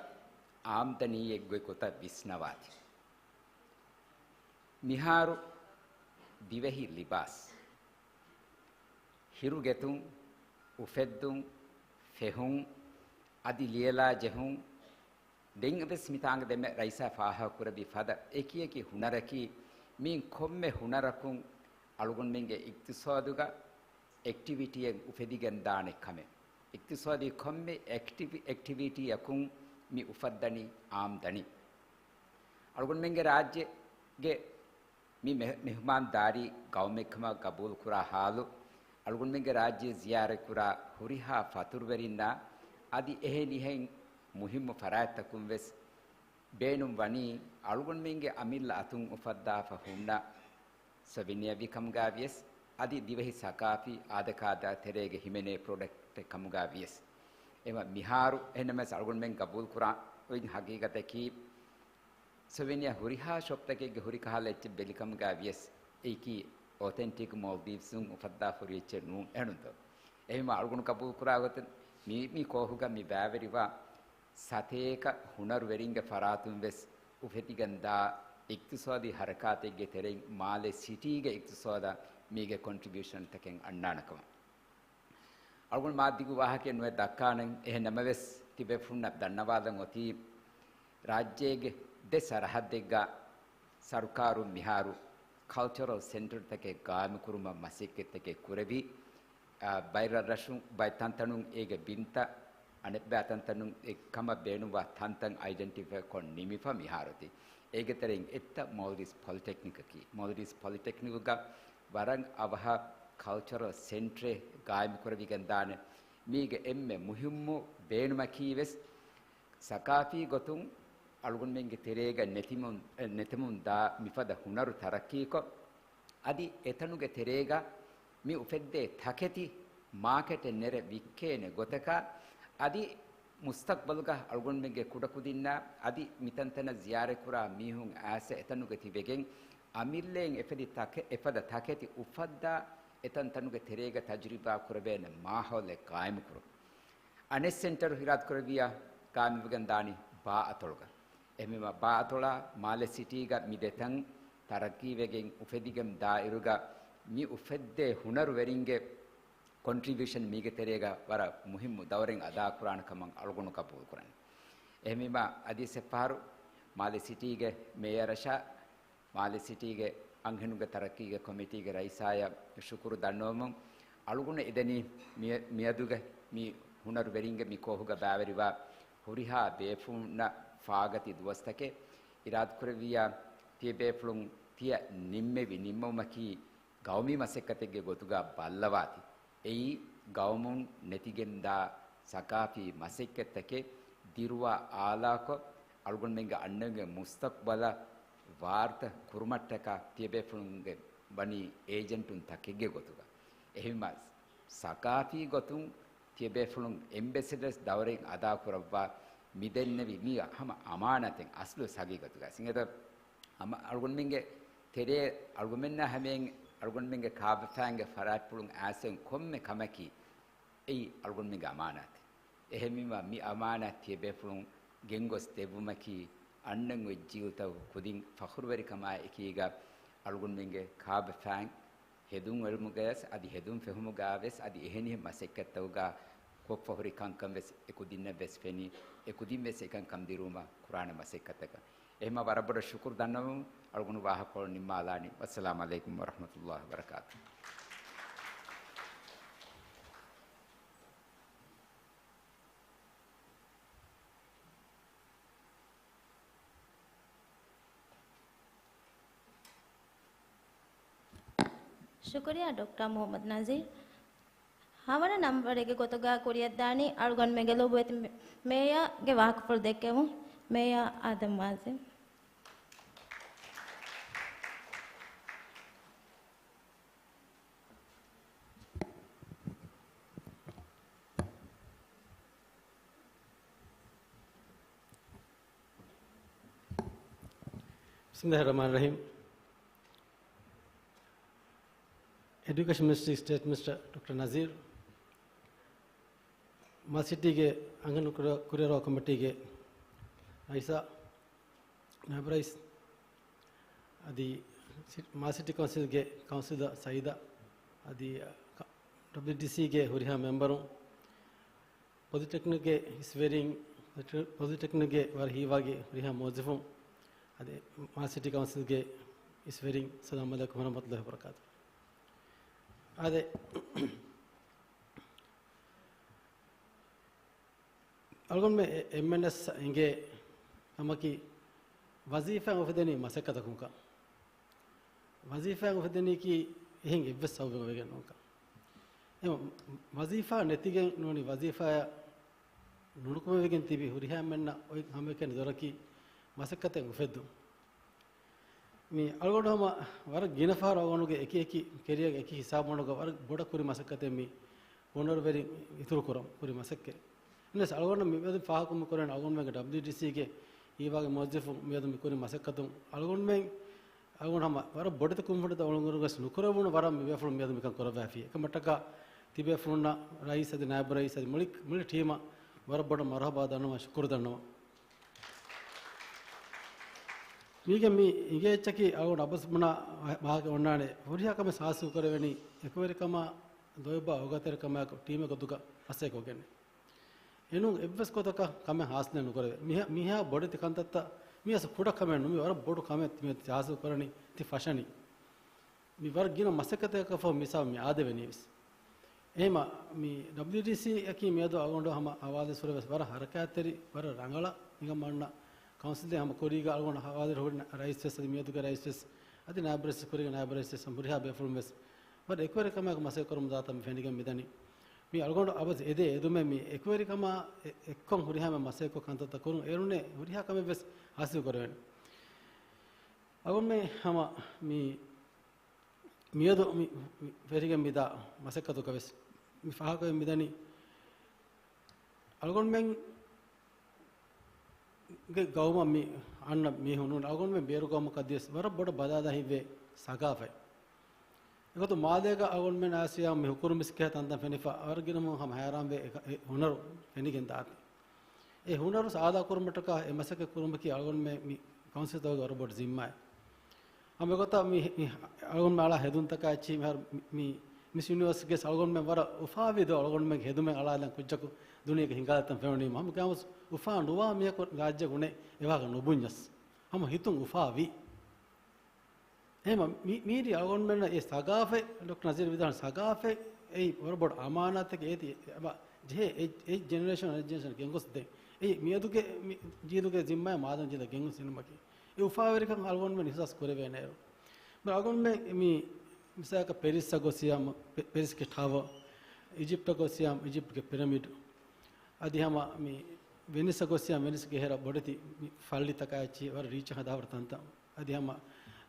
އާމްދަނީއެއްގެ ގޮތަށް ވިސްނަވާތި. މިހާރު ދިވެހި ލިބާސް، ހިރުގެތުން، އުފެއްދުން، ފެހުން، އަދި ލިޔެލާ ޖެހުން، ދެން ވެސް މިތާނގަ ދެންމެ ރައީސާ ފާހަގަކުރެއްވި ފަދަ އެކިއެކި ހުނަރަކީ، މި ކޮންމެ ހުނަރަކުން އަޅުގަނޑުމެންގެ އިޤްތިޞާދުގަ އެކްޓިވިޓީއެއް އުފެދިގެންދާނެ ކަމެއް. އިޤްތިޞާދީ ކޮންމެ އެކްޓިވި-، އެކްޓިވިޓީއަކުން މި އުފައްދަނީ އާމްދަނީ. އަޅުގަނޑުމެންގެ ރާއްޖޭގެ މި މެ-، މެހުމާންދާރީ ގައުމެއްކަމަށް ގަބޫލުކުރާ ހާލު، އަޅުގަނޑުމެންގެ ރާއްޖެ ޒިޔާރަތްކުރާ ހުރިހާ ފަތުރުވެރިންނާ އަދި އެހެނިހެން މުހިއްމު ފަރާތްތަކުން ވެސް ބޭނުން ވަނީ، އަޅުގަނޑުމެންގެ އަމިއްލަ އަތުން އުފައްދާފަ ހުންނަ ސޮވިނިއަރ ވި ކަމުގަ ވިޔަސް، އަދި ދިވެހި ސަޤާފީ އާދަކާދަ ތެރޭގެ ހިމެނޭ ޕްރޮޑަކްޓެއް ކަމުގަ ވިޔަސް. އެމަ މިހާރު އެހެންނަމަވެސް އަޅުގަނޑުމެން ގަބޫލުކުރާ އޮތް ހަގީގަތަކީ، ސޮވިނިއަރ ހުރިހާ ޝޮޕްތަކެއްގެ ހުރި ކަހަލަ އެއްޗެއް ބެލިކަމުގަ ވިޔަސް، އެއީކީ އޮތެންޓިކް މޯލްޑިވްސުން އުފައްދާ ހުރި އެއްޗެއް ނޫން އެހެނުންތޯ؟ އެހެންވީމަ އަޅުގަނޑު ގަބޫލުކުރާ ގޮތުން މި، މި ކޯހުގަ މި ބައިވެރިވާ ސަތޭކަ ހުނަރުވެރިންގެ ފަރާތުން ވެސް އުފެދިގެންދާ އިޤްތިޞާދީ ހަރަކާތެއްގެ ތެރެއިން މާލެ ސިޓީގެ އިޤްތިޞާދަށް މީގެ ކޮންޓްރިބިއުޝަންތަކެއް އަންނާނެ ކަމަށް. އަޅުގަނޑު މާ ދިގު ވާހަކައެއް ނުވެ ދައްކާނަން، އެހެން ނަމަވެސް، ތިބޭފުޅުންނަށް ދަންނަވާލަން އޮތީ، ރާއްޖޭގެ ދެ ސަރަހައްދެއްގަ ސަރުކާރުން މިހާރު ކަލްޗަރަލް ސެންޓަރތަކެއް ގާއިމުކުރުމަށް މަސައްކަތްތަކެއް ކުރެވި، އާ، ބައި ރަށްރަށުން، ބައި ތަންތަނުން އޭގެ ބިންތައް، އަނެއްބައި ތަންތަނުން އެ ކަމަށް ބޭނުންވާ ތަންތަން އައިޑެންޓިފައިކޮށް ނިމިފަ މިހާރު އޮތީ. އޭގެ ތެރެއިން އެއްތައް މޯލްޑިވްސް ޕޮލިޓެކްނިކަކީ. މޯލްޑިވްސް ޕޮލިޓެކްނިކުގަ ވަރަށް އަވަހަށް ކަލްޗަރަލް ސެންޓަރެއް ގާއިމުކުރެވިގެންދާނެ. މީގެ އެންމެ މުހިއްމު ބޭނުމަކީ ވެސް ސަޤާފީ ގޮތުން އަޅުގަނޑުމެންގެ ތެރޭގަ ނެތިމުން، ނެތެމުން ދާ މިފަދަ ހުނަރު ތަރައްޤީކޮށް، އަދި އެތަނުގެ ތެރޭގަ މި އުފެއްދޭ ތަކެތި މާކެޓެއް ނެރެ ވިއްކޭނެ ގޮތަކަށް، އަދި މުސްތަޤްބަލުގަ އަޅުގަނޑުމެންގެ ކުޑަކުދިންނަށް އަދި މިތަންތަނަށް ޒިޔާރަތްކުރާ މީހުން އައިސް އެތަނުގަ ތިބެގެން އަމިއްލައިން އެފަދި ތަކެ-، އެފަދަ ތަކެތި އުފައްދާ އެތަންތަނުގެ ތެރޭގަ ތަޖުރިބާ ކުރެވޭނެ މާހައުލެއް ގާއިމުކުރުން. އަނެއް ސެންޓަރު އިރާދަކުރެއްވިއްޔާ ގާއިމްވެގެން ދާނީ ބާ އަތޮޅުގަ. އެހެންވީމަ ބާ އަތޮޅާ މާލެ ސިޓީގަ މި ދެތަން ތަރައްގީވެގެން އުފެދިގެން ދާއިރުގަ މި އުފެއްދޭ ހުނަރުވެރިންގެ ކޮންޓްރިބިއުޝަން މީގެ ތެރޭގަ ވަރަށް މުހިއްމު ދައުރެއް އަދާކުރާނެ ކަމަށް އަޅުގަނޑު ޤަބޫލުކުރަން. އެހެންވީމަ އަދި އެއްފަހަރު މާލެ ސިޓީގެ މޭޔަރަށާ މާލެ ސިޓީގެ އަންހެނުންގެ ތަރައްޤީގެ ކޮމިޓީގެ ރައީސާޔަށް ޝުކުރު ދަންނަވަމުން، އަޅުގަނޑު އެދެނީ މި-، މިއަދުގެ މި ހުނަރުވެރިންގެ މި ކޯހުގަ ބައިވެރިވާ ހުރިހާ ބޭފުޅުންނަށް ފާގަތި ދުވަސްތަކެއް އިރާދަކުރެއްވިއްޔާ، ތިޔަބޭފުޅުން ތިޔަ ނިންމެވި ނިންމުމަކީ ގައުމީ މަސައްކަތެއްގެ ގޮތުގަ ބައްލަވާތީ. އެއީ ގައުމުން ނެތިގެންދާ ސަޤާފީ މަސައްކަތްތަކެއް ދިރުވާ އާލާކޮށް، އަޅުގަނޑުމެންގެ އަންނަންގެ މުސްތަޤްބަލަށް ވާރުތަ ކުރުމަށްޓަކާ ތިޔަބޭފުޅުންގެ ވަނީ އޭޖެންޓުން ތަކެއްގެ ގޮތުގަ. އެހެންމަ ސަޤާފީ ގޮތުން ތިޔަބޭފުޅުން އެމްބެސެޑަސް ދައުރެއް އަދާކުރައްވާ މިދެންނެވި މީ ހަމަ އަމާނާތެއް އަސްލު ހަގީގަތުގަ. ސިނގޭތޯ ހަމަ އަޅުގަނޑުމެންގެ ތެރޭ އަޅުގަނޑުމެންނާ ހަމައިން އަޅުގަނޑުމެންގެ ކާބަފައިންގެ ފަރާތްޕުޅުން އައިސް ކޮންމެ ކަމަކީ އެއީ އަޅުގަނޑުމެންގެ އަމާނާތެއް. އެހެންވީމަ މި އަމާނާތް ތިޔަބޭފުޅުން ގެންގޮސް ދެއްވުމަކީ އަންނަން އޮތް ޖީލުތަކުގެ ކުދިން ފަޚުރުވެރިކަމާ އެކީގަ އަޅުގަނޑުމެންގެ ކާބަފައިން ހެދުން އެޅުމުގަވެސް އަދި ހެދުން ފެހުމުގަވެސް އަދި އެހެނިހެން މަސައްކަތްތަކުގަ ކޮށްފަ ހުރި ކަންކަން ވެސް އެކުދިންނަށް ވެސް ފެނި، އެކުދިން ވެސް އެކަން ކަންދިރުވުމަށް ކުރާނެ މަސައްކަތަކަށް. އެހެންމަ ވަރަށް ބޮޑަށް ޝުކުރު ދަންނަވަމުން އަޅުގަނޑު ވާހަކަކޮޅު ނިންމާލާނީ. ވައްސަލާމް ޢަލައިކުމް ވަރަޙްމަތުﷲ ވަބަރަކާތުހު. ޝުކުރިއްޔާ ޑޮކްޓަރ މުޙައްމަދު ނަޒީރު. ހަވަނަ ނަންބަރެއްގެ ގޮތުގަ ކުރިއަށްދާނީ އަޅުގަނޑުމެންގެ ލޮބުވެތި މޭ-، މޭޔާގެ ވާހަކަފުޅު ދެއްކެވުން. މޭޔާ އާދަމް މާޒިން. بسم الله الرحمن الرحيم. އެޑިއުކޭޝަން މިނިސްޓްރީގެ ސްޓޭޓް މިނިސްޓަރ ޑޮކްޓަރ ނަޒީރު، މާލެ ސިޓީގެ އަންހެނުން ކުރި-، ކުރިއަރުވާ ކޮމިޓީގެ ރައީސާ، ނައިބު ރައީސް، އަދި ސި-، މާލެ ސިޓީ ކައުންސިލްގެ ކައުންސިލަރ ސައީދާ، އަދި ކަ-، ޑަބްލިއުޑީސީގެ ހުރިހާ މެމްބަރުން، ޕޮލިޓެކްނިކްގެ އިސްވެރިން، ޕޮލިޓެކްނިކްގެ ވަރަށް ހީވާގި ހުރިހާ މުވައްޒަފުން، އަދި މާލެ ސިޓީ ކައުންސިލްގެ އިސްވެރިން، އައްސަލާމު ޢަލައިކުމް ވަރަޙްމަތުﷲ ވަބަރަކާތުހު. އާދެ، އަޅުގަނޑުމެން އެ-، އެންމެންނަށް އެނގޭ ކަމަކީ، ވަޒީފާއިން އުފެދެނީ މަސައްކަތަކުންކަން. ވަޒީފާއިން އުފެދެނީކީ އެހެން އެއްވެސް ސަބަބެއް ވެގެން ނޫންކަން. އެ ވަޒީފާ ނެތިގެން ނޫނީ ވަޒީފާއަށް ނުނުކުމެވިގެން ތިބި ހުރިހާ އެންމެންނަށް އޮތް ހަމައެކަނި ދޮރަކީ މަސައްކަތެއް އުފެއްދުން. މި އަޅުގަނޑު ހަމަ ވަރަށް ގިނަ ފަހަރު އަޅުގަނޑުގެ އެކި އެކި ކެރިއަރގެ އެކި ހިސާބު އޮންނަގަ ވަރަށް ބޮޑަށް ކުރި މަސައްކަތެއް މި ހުނަރުވެރިން އިތުރުކުރަން ކުރި މަސައްކަތް. އެންވެސް އަޅުގަނޑަށް މި މިއަދު ފާހަގަކުރުމުގެ އަޅުގަނޑުމެންގެ ޑަބްލިއުޑީސީގެ ހީވާގި މުވައްޒަފުން މިއަދު މި ކުރި މަސައްކަތުން އަޅުގަނޑުމެން، އަޅުގަނޑު ހަމަ ވަރަށް ބޮޑެތި ކުންފުނިތައް އަޅުގަނޑު ވެސް ނުކުރެވުނު ވަރަށް މި ބޭފުޅުން މިއަދު މިކަން ކުރައްވާފި. އެކަމަށްޓަކާ ތިބޭފުޅުންނަށް ރައީސް އަދި ނާއިބު ރައީސް އަދި މުޅި، މުޅި ޓީމަށް ވަރަށް ބޮޑަށް މަރުޙަބާ ދަންނަވަން، ޝުކުރު ދަންނަވަން. މީގެ މި އިނގޭ އެއްޗަކީ އަޅުގަނޑު އަބަސް ބުނާ ވާހަކަ އޮންނާނެ. ހުރިހާ ކަމެއް ހާސިލް ކުރެވެނީ އެކުވެރިކަމާ ދޮވެބާ އޮގާތެރިކަމާއެކު ޓީމެއް ގޮތުގަ މަސައްކަތް ކޮށްގެން. އެނޫން އެއްވެސް ގޮތަކަށް ކަމެއް ހާސިލެއް ނުކުރެވޭ. މިހާ، މިހާ ބޮޑެތި ކަންތައްތައް މީ އަސް ކުޑަ ކަމެއް ނޫން. މީ ވަރަށް ބޮޑު ކަމެއް ތި މި ހާސިލް ކުރަނީ ތި ފަށަނީ. މި ވަރަށް ގިނަ މަސައްކަތަކަށް ފަހު މިސާ މި އާދެވެނީ ވެސް. އެހެމަ މި ޑަބްލިއުޑީސީ އަކީ މިއަދު އަޅުގަނޑު ހަމަ ހަވާލުވެސް ހުރެ ވެސް ވަރަށް ހަރަކާތްތެރި، ވަރަށް ރަނގަޅަށް ހިނގަމަންނަ ކައުންސިލެއް ހަމަ ކުރީގަ އަޅުގަނޑު ހަވާލު ހުރި ރައީސް ވެސް އަދި މިއަދުގެ ރައީސް ވެސް އަދި ނާއިބު ރައީސް ކުރީގެ ނާއިބު ރައީސް ވެސް ހަމަ ހުރިހާ ބޭފުޅުން ވެސް ވަރަށް އެކުވެރިކަމާއެކު މަސައްކަތް ކުރަމުން ދާތަން މި ފެނިގެން މިދަނީ. މި އަޅުގަނޑު އަބަދު އެދޭ އެދުމެއް މި އެކުވެރިކަމާ އެ-، އެއްކޮށް ހުރިހާ މަސައްކަތް ކޮށް ކަންތައްތައް ކުރުން އޭރުންނޭ ހުރިހާ ކަމެއް ވެސް ހާސިލް ކުރެވޭނެ. އަޅުގަނޑުމެން ހަމަ މި މިއަދު މި، މި ފެނިގެން މިދާ މަސައްކަތުގަ ވެސް މި ފާހަގަވެ މިދަނީ، އަޅުގަނޑުމެންގެ ގައުމަށް މި އަންނަ މީހުން ނޫން، އަޅުގަނޑުމެން ބޭރު ގައުމަކަށް ދިޔަސް ވަރަށް ބޮޑަށް ބަދަލާ ހިތްވޭ ސަގާފަތް. އެގޮތުން މާލޭގަ އަޅުގަނޑުމެން އައިސްވިޔާ މި ހުކުރު މިސްކިތް ތަންތަން ފެނިފަ، ވަރަށް ގިނަ މީހުން ހަމަ ހައިރާންވޭ އެ ކަ-، އެ ހުނަރު ފެނިގެން ދާތީ. އެ ހުނަރު އާދާކުރުމަށްޓަކާ އެ މަސައްކަތް ކުރުމަކީ އަޅުގަނޑުމެން މި ކައުންސިލްތަކުގެ ވަރަށް ބޮޑު ޒިންމާއެއް. ހަމަ އެގޮތަށް މި، މި އަޅުގަނޑުމެން އަޅާ ހެދުންތަކާ އެއްޗިހި މިހާރު މި، މި މިސް ޔުނިވަރސްގެ އަޅުގަނޑުމެން ވަރަށް އުފާވީ ދޯ އަޅުގަނޑުމެން ހެދުމެއް އަޅާލަން ކުއްޖަކު ދުނިޔޭގެ ހިނގާލަތަން ފެނުނީމަ. ހަމަ ގާމުސް އުފާ ނުވާ މީހަކު ރާއްޖެ ގުނެ އެވާގަ ނުބުންޏަސް ހަމަ ހިތުން އުފާވީ. އެހެމަ މީ-، މީރި އަޅުގަނޑުމެންނަށް އެ ސަގާފަތް، ޑޮކްޓަރ ނަޒީރު ވިދާޅު ސަގާފަތް އެއީ ވަރަށް ބޮޑު އަމާނާތެއް އޭތި އެބަ ޖެހޭ އެ، އެ ޖެނެރޭޝަން، އެ ޖެނެރޭޝަން ގެންގޮސް ދޭ. އެއީ މިއަދުގެ މި ޖީލުގެ ޒިންމާއެއް މާދަން ޖީލަށް ގެންގޮސް ދިނުމަކީ. އެ އުފާވެރިކަން އަޅުގަނޑުމެން އިހްސާސް ކުރެވޭނެއިރު. މި އަޅުގަނޑުމެން މި މިސާލަކަށް ޕެރިސްއަށް ގޮސް ޔާމު، ޕެ-، ޕެރިސްގެ ޓަވަރ، އިޖިޕްޓަށް ގޮސް ޔާމު، އިޖިޕްޓްގެ ޕިރަމިޑް. އަދި ހަމަ މި ވެނިސްއަށް ގޮސް ޔާމު، ވެނިސްގެ ހެރަ ބޮޑެތި މި ފައްޅިތަކާ އެއްޗިހި ވަރަށް ރީއްޗަށް ހަދާފަ ތަންތަން. އަދި ހަމަ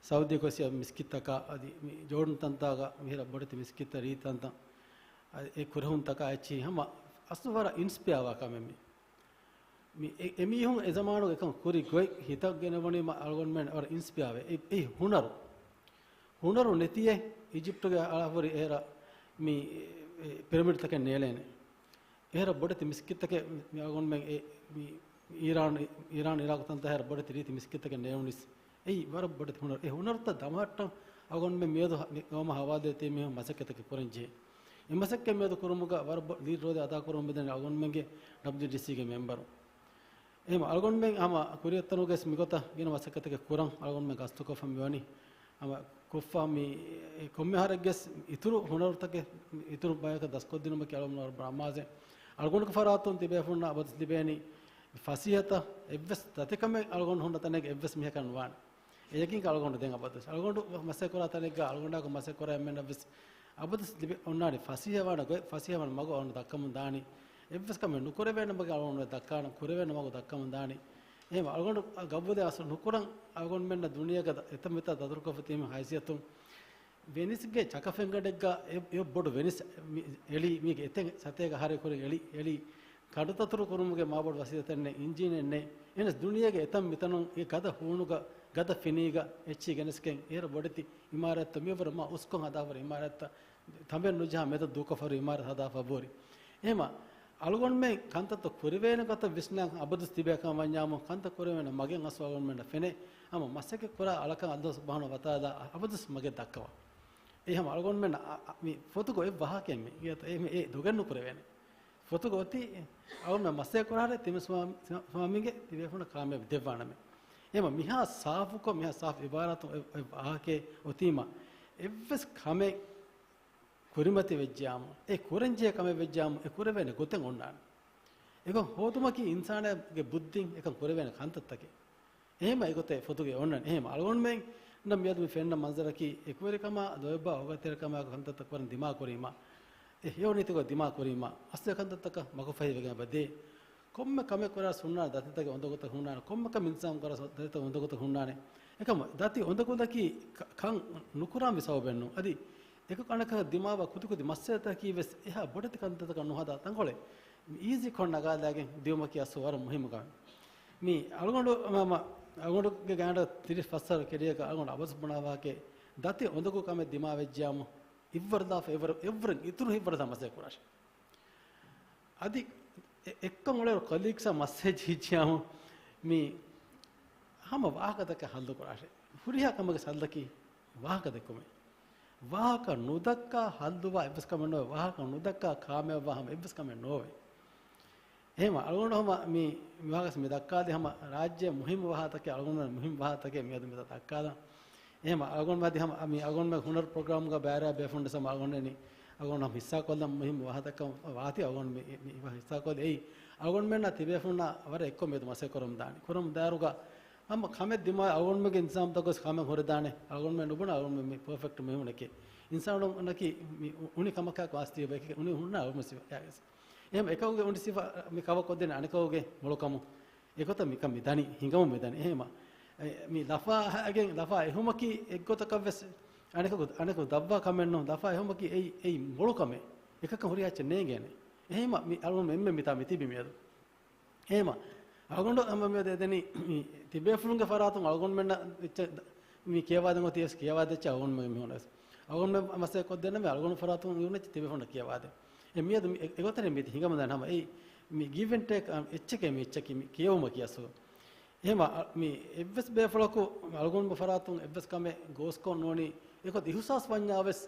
ސައުދީ ގޮސް ޔާމު މިސްކިތްތަކާ، އަދި މި ޖޯޑުން ތަންތާގަ މިހިރަ ބޮޑެތި މިސްކިތްތައް ރީތި ތަންތަން. އަދި އެ ކުރެހުންތަކާ އެއްޗިހި ހަމަ އަސްލު ވަރަށް އިންސްޕަޔާވާ ކަމެއް މި. މި އެ-، އެމީހުން އެ ޒަމާނުގެ އެކަން ކުރި ގޮތް ހިތަށް ގެނެވުނީމަ އަޅުގަނޑުމެން ވަރަށް އިންސްޕަޔާވޭ. އެ-، އެ ހުނަރު. ހުނަރު ނެތިއޭ އިޖިޕްޓުގެ އަޅާފަހުރި އޭރަށް މި، އެ، ޕިރަމިޑްތަކެއް ނޭޅޭނެ. އެހެރަ ބޮޑެތި މިސްކިތްތަކެއް މި އަޅުގަނޑުމެން އެ، މި އީރާން، އީރާން އިރާޤު ތަންތަން ހެރަ ބޮޑެތި ރީތި މިސްކިތްތަކެއް ނޭޅުނީސް. އެއީ ވަރަށް ބޮޑެތި ހުނަރު. އެ ހުނަރުތައް ދަމަހައްޓަން އަޅުގަނޑުމެން މިއަދު ހަ-، މި ގައުމަށް ހަވާލުވެ ތިބި މީހުން މަސައްކަތްތަކެއް ކުރަން ޖެހޭ. އެ މަސައްކަތް މިއަދު ކުރުމުގަ ވަރަށް ބޮ-، ލީޑް ރޯލެއް އަދާކުރަމުން މިދަނީ އަޅުގަނޑުމެންގެ ޑަބްލިއުޑީސީގެ މެމްބަރު. އެހެން އަޅުގަނޑުމެން ހަމަ ކުރިއަށް އޮތްތަނުގަސް މިގޮތަށް ގިނަ މަސައްކަތެއް ކުރަން އަޅުގަނޑުމެން ގަސްތުކޮށްފަ މިވަނީ. ހަމަ ކޮށްފަ މި ކޮންމެ އަހަރެއްގެސް އިތުރު ހުނަރުތަކެއް، އިތުރު ބަޔަކަށް ދަސްކޮށްދިނުމަކީ އަޅުގަނޑު އަމާޒެއް. އަޅުގަނޑުގެ ފަރާތުން ތިބޭފުންނަށް އަބަދު ލިބޭނީ ފަސޭހަތައް. އެއްވެސް ދަތިކަމެއް އަޅުގަނޑު ހުންނަ ތަނެއްގަ އެއްވެސް މީހަކަށް ނުވާނެ. އެ ޔަގީންކަން އަޅުގަނޑު ދެން އަބަދުވެސް. އަޅުގަނޑު މަސައްކަތް ކުރާ ތަނެއްގަ އަޅުގަނޑާކު މަސައްކަތް ކުރާ އެންމެންނަށްވެސް އަބަދުވެސް ލިބެ އޮންނާނެ ފަސޭހަވާނެ ގޮތް، ފަސޭހަވާނެ މަގު އަޅުގަނޑު ދައްކަމުން ދާނީ. އެއްވެސް ކަމެއް ނުކުރެވޭނެ މަގެއް އަޅުގަނޑު ދައްކާނަން، ކުރެވޭނެ މަގު ދައްކަމުން ދާނީ. އެހެން އަޅުގަނޑު ގަބޫލެއް އަސްލު ނުކުރަން، އަޅުގަނޑުމެންނަށް ދުނިޔޭގަ އެތަން މިތާ ދަތުރުކޮށްފަ ތިބި ހައިސިއްޔަތުން ވެނިސްގެ ޗަކަފެންގަނޑެއްގަ އެ، އެ ބޮޑު ވެނިސް މި އެޅީ، މީގެ އެތެއް ސަތޭކަ އަހަރެއް ކުރިން އެޅި، އެޅި ކަނޑުތަތުރު ކުރުމުގެ މާބޮޑު ވަސީލަތެއް ނެތް، އިންޖީނެއް ނެތް. އެހެނަސް ދުނިޔޭގެ އެތަން މިތަނުން އެ ގަދަ ހޫނުގަ، ގަދަ ފިނީގަ އެއްޗިހި ގެނެސްގެން އޭރަށް ބޮޑެތި އިމާރާތްތައް މިވަރަށް މާ އުސްކޮށް ހަދާފަ އިމާރާތްތައް ތަނބެއް ނުޖަހާ މެދަށް ދޫކޮށްފަ އިމާރާތް ހަދާފަ ބޯރި. އެހެމަ އަޅުގަނޑުމެން ކަންތައްތައް ކުރެވޭނެ ގޮތަށް ވިސްނާ އަބަދުސް ތިބޭ ކަމަށް ވަންޏާމު ކަންތައް ކުރެވޭނެ މަގެއް އަސްލު އަޅުގަނޑުމެންނަށް ފެނޭ. ހަމަ މަސައްކަތް ކުރާ އަޅަކަށް ﷲ ސުބްޙާނަހޫ ވަތަޢާލާ އަބަދުސް މަގެއް ދައްކަވާ. އެހެމަ އަޅުގަނޑުމެން އަ، އަ، މި ފޮތުގަ އެއް ވާހަކައެއް މި އެ، އެ، އެ ދޮގެއް ނުކުރެވޭނެ. ފޮތުގަ އޮތީ އަޅުގަނޑުމެން މަސައްކަތް ކުރާރެ ތިމި ސުވާ-، ސުވާމީގެ ތިބޭފުޅުންނަށް ކާމިޔާބީ ދެއްވާނަމޭ. އެހެމަ މިހާ ސާފުކޮށް، މިހާ ސާފު އިބާރާތުން އެ، އެ ވާހަކައެއް އޮތީމަ އެއްވެސް ކަމެއް ކުރިމަތި ވެއްޖާމު، އެ ކުރަންޖެހޭ ކަމެއް ވެއްޖާމު، އެ ކުރެވޭނެ ގޮތެއް އޮންނާނެ. އެކަން ހޯދުމަކީ އިންސާނާގެ ބުއްދިން އެކަން ކުރެވޭނެ ކަންތައްތަކެއް. އެހެމަ އެގޮތެއް ފޮތުގެ އޮންނަން. އެހެމަ އަޅުގަނޑުމެންނަށް މިއަދު މި ފެންނަ މަންޒަރަކީ އެކުވެރިކަމާ ލޯތްބާ އޯގާތެރިކަމާ ކަންތައްތައް ކުރަން ދިމާ ކުރީމަ، އެ ހެޔޮ ނީތިކޮށް ދިމާ ކުރީމަ، އަސްލު ކަންތައްތަކަށް މަގުފަހިވެގެން އެބަ ދޭ. ކޮންމެ ކަމެއް ކުރާ ހުންނާނެ ދަތިތަކެއް އުނދަގޫތައް ހުންނާނެ، ކޮންމެ ކަމެއް އިންތިޒާމް ކުރާ ދަތިތަކެއް އުނދަގޫތައް ހުންނާނެ. އެކަމަ ދަތި އުނދަގުލަކީ ކަ-، ކަން ނުކުރާންވީ ސަބަބެއް ނޫން. އަދި އެކަކު އަނެކަކަށް ދިމާވާ ކުދިކުދި މައްސަލަތަކީ ވެސް އެހާ ބޮޑެތި ކަންތައްތަކަށް ނުހަދާ ތަންކޮޅެއް މި އީޒީކޮށް ނަގާލާގެން ދިއުމަކީ އަސްލު ވަރަށް މުހިއްމު ކަމެއް. މި އަޅުގަނޑު މަ-، މަ-، އަޅުގަނޑުގެ ގާނޑަށް ތިރީސް ފަސް އަހަރު ކެރިއަރގަ އަޅުގަނޑު އަބަސް ބުނާ ވާހަކައެއް ދަތި އުނދަގޫ ކަމެއް ދިމާވެއްޖިޔާމު އިއްވަރު ލާފަ އެވަރު އެވަރު އިތުރު ހިއްވަރު ދާ މަސައްކަތް ކުރާށޭ. އަދި އެ-، އެއްކަން އުޅޭ ކޮލީގްސްއާ މަސްހެޖް ހިއްޖިޔާމު މި ހަމަ ވާހަކަތަކެއް ހައްލު ކުރާށޭ. ހުރިހާ ކަމެއްގެ ހައްލަކީ ވާހަކަ ދެއްކުމޭ. ވާހަކަ ނުދައްކާ ހައްލުވާ އެއްވެސް ކަމެއް ނޯވޭ. ވާހަކަ ނުދައްކާ ކާމިޔާބުވާ ހަމަ އެއްވެސް ކަމެއް ނޯވޭ. އެހެމަ އަޅުގަނޑު ހަމަ މި، މި ވާހަކަ މި ދައްކާލި ހަމަ ރާއްޖޭ މުހިއްމު ވާހަކަތަކެއް އަޅުގަނޑު މުހިއްމު ވާހަކަތަކެއް މިއަދު މިތާ ދައްކާލަން. އެހެމަ އަޅުގަނޑު މަދި ހަމަ މި އަޅުގަނޑު ހުނަރު ޕްރޮގްރާމްގަ ބައިވެރި ބޭފުން ވެސް ހަމަ އަޅުގަނޑު އެނި އަޅުގަނޑު ހަމަ ހިއްސާ ކޮށްލަން މުހިއްމު ވާހަކަތަކަށް ވާތީ އަޅުގަނޑު މި، މި، މި ހިއްސާ ކޮށްލި އެއީ އަޅުގަނޑުމެންނާ ތިބޭފުންނާ ވަރަށް އެއްކޮށް މިއަދު މަސައްކަތް ކުރަމުން ދާނީ. ކުރަމުން ދާއިރުގަ ހަމަ ކަމެއް ދިމާވެ އަޅުގަނޑުމެންގެ އިންތިޒާމްތައް ގޮސް ކަމެއް ހުރެދާނެ. އަޅުގަނޑުމެން ނުބުނާ އަޅުގަނޑުމެން މި ޕަރފެކްޓް މީހުންނެކޭ. އިންސާނުންނަކީ މި އު-، އުނި ކަމަކާ ވާސްތީ އެކެކޭ އުނި ހުންނާ އަޅުގަނޑު ސިފަ އެހެން އެކަކުގެ އުނި ސިފަ މި ކަވަކޮށްދޭނެ އަނެކަކުގެ މޮޅުކަމުން. އެގޮތަށް މިކަން މި ދަނީ، ހިނގަމުން މި ދަނީ. އެހެމަ، އެ، މި ލަފާ އަހައިގެން ލަފާ އެހުމަކީ އެއްގޮތަކަށް ވެސް އަނެކަކު، އަނެކަކު ދައްވާ ކަމެއް ނޫން. ލަފާ އެހުމަކީ އެއީ، އެއީ މޮޅު ކަމެއް. އެކަކަށް ހުރިހާ އެއްޗެއް ނޭނގޭނެ. އެހެމަ މި އަޅުގަނޑު އެންމެ މިތާ މި ތިބި މިއަދު. އެހެމަ އަޅުގަނޑު ހަމަ މިއަދު އެދެނީ މި ތިބޭފުޅުންގެ ފަރާތުން އަޅުގަނޑުމެންނަށް އެއްޗެއް ދަ-، މި ކިޔަވާދޭން އޮތީ ވެސް ކިޔަވާދޭ އެއްޗެއް އަޅުގަނޑުމެން މީހުން ވެސް. އަޅުގަނޑުމެން މަސައްކަތް ކޮށްދޭނަމޭ އަޅުގަނޑު ފަރާތުން އިވުނު އެއްޗެއް ތިބޭފުޅުންނަށް ކިޔަވާދޭން. އެ މިއަދު މި އެ-، އެގޮތަށް މި ހިނގަމުން ދާން ހަމަ އެއީ މި ގިވް އެންޑް ޓޭކް އެއްޗެކޭ މި އެއްޗަކީ މި ކިޔެވުމަކީ އަސްލު. އެހެމަ މި އެއްވެސް ބޭފުޅަކު އަޅުގަނޑު ފަރާތުން އެއްވެސް ކަމެއް ގޯސްކޮށް ނޫނީ އެކޮތް އިހުސާސް ވަންޏާ ވެސް،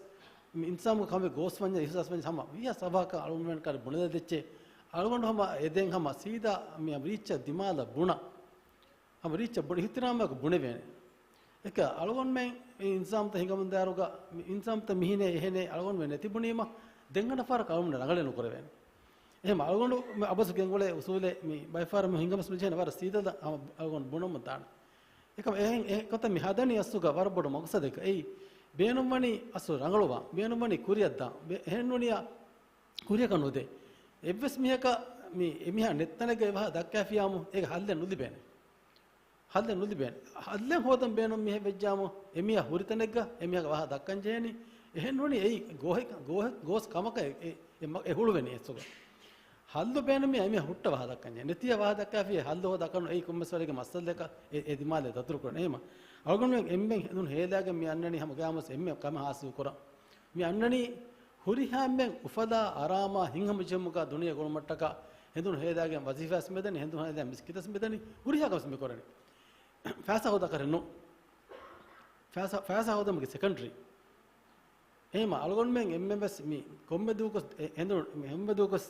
މި އިންސާނު ކަމެއް ގޯސް ވަންޏާ އިހުސާސް ވަންޏާ ހަމަ ވިޔަސް އަވަހަކަށް އަޅުގަނޑުމެން ކަރި ބުނެލަދެއްޗޭ. އަޅުގަނޑު ހަމަ އެދެން ހަމަ ސީދާ މި ރީއްޗަށް ދިމާލަށް ބުނަ. ހަމަ ރީއްޗަށް ބުނެ އިހުތިރާމާއެކު ބުނެވޭނެ. އެކަ އަޅުގަނޑުމެން މި އިންޒާމްތައް ހިނގަމުންދާއިރުގަ މި އިންޒާމްތައް މިހިނޭ އެހެނޭ އަޅުގަނޑުމެން ނެތިބުނީމަ ދެން ހަނަ ފަހަރަކު އަޅުގަނޑު ރަނގަޅެއް ނުކުރެވޭނެ. އެހެމަ އަޅުގަނޑު މި އަބަސް ގެންގުޅޭ އުސޫލެއް މި ބައިފަހަރު މި ހިނގަމަސް މިޖެހެން ވަރަށް ސީދަލަށް ހަމަ އަޅުގަނޑު ބުނަމުން ދާނެ. އެކަމަ އެހެން އެ ގޮތަށް މި ހަދަނީ އަސްލުގަ ވަރަށް ބޮޑު މަގުސަދެއްގަ. އެއީ ބޭނުންވަނީ އަސްލު ރަނގަޅުވާ، ބޭނުންވަނީ ކުރިއަށްދާ، ބެ-، އެހެން ނޫނިޔާ ކުރިއަކަށް ނުދޭ. އެއްވެސް މީހަކަށް މި އެމީހާ ނެތް ތަނެއްގަ އެ ވާހަކަ ދައްކާފިޔާމު އޭގެ ހައްލެއް ނުލިބޭނެ. ހައްލެއް ނުލިބޭނެ. ހައްލެއް ހޯދަން ބޭނުން މީހެއް ވެއްޖާމު، އެމީހާ ހުރި ތަނެއްގަ އެމީހާގެ ވާހަކަ ދައްކަން ޖެހޭނީ. އެހެން ނޫނީ އެއީ ގޯހެއް، ގޯހެއް، ގޯސް ކަމަކަށް އެ، އެ، އެ މަ-، އެ ހުޅުވެނީ އެއްސުގަ. ހައްލު ބޭނުމީ އެމީހާ ހުއްޓަ ވާހަކަ ދައްކަން ޖެހޭ. ނެތިޔަ ވާހަކަ ދައްކާފި އެ ހައްލު ހޯދާ ކަން އެއީ ކޮންމެސް ވަރެއްގެ މައްސަލައަކަށް އެ، އެ ދިމާލެއް ދަތުރު ކުރަން. އެހެމަ އަޅުގަނޑުމެން އެންމެން ހެނދުނު ހޭލާގެން މި އަންނަނީ ހަމަ ގަޔާމުސް އެންމެ ކަމެއް ހާސިލް ކުރަން. މި އަންނަނީ ހުރިހާ އެންމެން އުފަލާ އަރާމާ ހިތްހަމަޖެހުމުގަ ދުނިޔެ ގުޅުމަށްޓަކާ ހެނދުނު ހޭލާގެން ވަޒީފާސް މިދަނީ، ހެނދުނު ހޭލާގެން މިސްކިތަސް މިދަނީ، ހުރިހާ ކަމެއް މި ކުރަނީ. ފައިސާ ހޯދާކަށެއް ނޫން. ފައިސާ، ފައިސާ ހޯދުމަކީ ސެކަންޑަރީ. އެހެމަ އަޅުގަނޑުމެން އެންމެން ވެސް މި ކޮންމެ ދުވަހަކުވެސް އެ، ހެނދުނު، މި ހަމަ ދުވަހަކުވެސް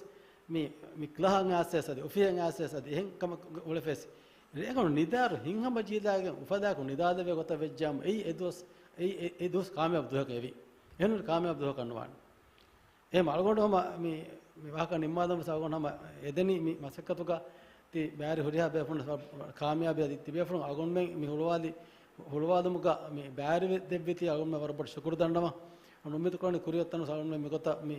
މި، މި ކްލާހަށް އައިސް ވެސް އަދި އޮފީހަށް އައިސް ވެސް އަދި އެހެން ކަމަކު އުޅެފަ ވެސް ރޭގަނޑު ނިދާއިރު ހިތްހަމަޖެހިލާގެން އުފަލާއެކު ނިދާލެވޭ ގޮތަށް ވެއްޖާމު އެއީ އެ ދުވަސް، އެއީ އެ، އެ ދުވަސް ކާމިޔާބު ދުވަހަކަށް އެވީ. އެހެން ކާމިޔާބު ދުވަހަކަށް ނުވާނެ. އެހެމަ އަޅުގަނޑު ހަމަ މި، މި ވާހަކަ ނިންމާލަން ވެސް އަޅުގަނޑު ހަމަ އެދެނީ މި މަސައްކަތުގަ ތި ބާރި ހުރިހާ ބޭފުޅުން ކާމިޔާބީ އަދި ތިބޭފުޅުން އަޅުގަނޑުމެން މި ހުޅުވާލި، ހުޅުވާލުމުގަ މި ބާރިވެ ދެއްވީތީ އަޅުގަނޑުމެން ވަރަށް ބޮޑު ޝުކުރު ދަންނަވަން. އުންމީދު ކުރަނީ ކުރިއަށް އޮތްތަނުސް އަޅުގަނޑުމެން މިގޮތަށް މި،